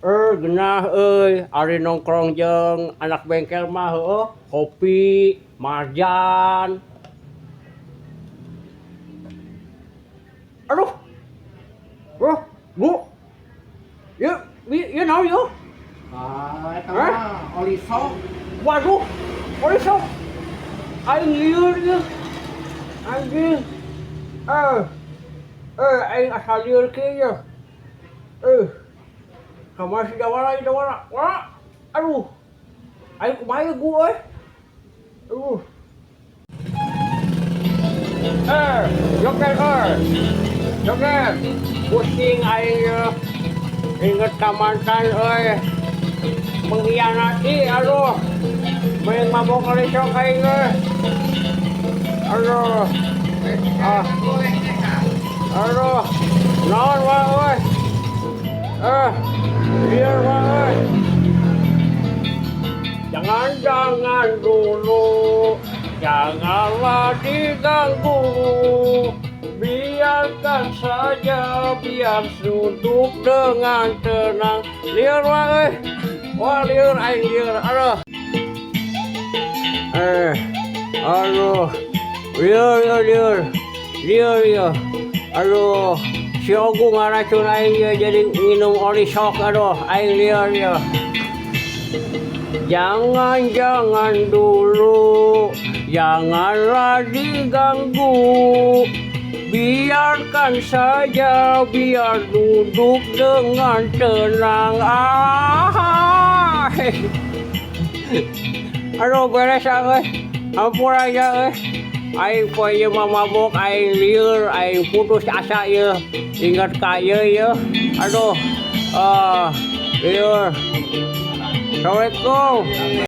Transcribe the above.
Genah euy, ari nongkrong jeung anak bengkel mah heueuh, kopi, marjan. Aduh. Oh, Bu. Ieu, ieu naon ieu? Ah, eta Hah? mah oli sok. Waduh, oli sok. Aing lieur ieu. Anjing. Eh. Eh, aing asal lieur kieu ieu. Eh. Kamari si Jawara, Jawara. Wah. Aduh. Aing kumaha ieu gu euy. Aduh. Eh, joker euy. Joker. Pusing aing ieu. Inget ka mantan euy. Mengkhianati, aduh. Mending mabok oli sok aing euy. Aduh. Ah. Aduh. Naon wa euy. Eh, lieur wa euy. Jangan, jangan dulu, janganlah diganggu. Biarkan saja, biar duduk dengan tenang. Lieur wa euy. Wah, lieur aing lieur. Aduh. Eh, aduh. Lieur, lieur, lieur. Lieur, lieur. Aduh. Si Ogu ngaracun aing ieu jadi nginum oli sok, aduh, aing lieur ieu. Jangan, jangan dulu, janganlah diganggu. Biarkan saja, biar duduk dengan tenang. Ah. Aduh, beres ah, euy. Ampun aja euy. Aing poe ieu mah mabok, aing lieur, aing putus asa ieu. Ingat ka ieu ieu. Aduh. Ah, lieur. Assalamualaikum.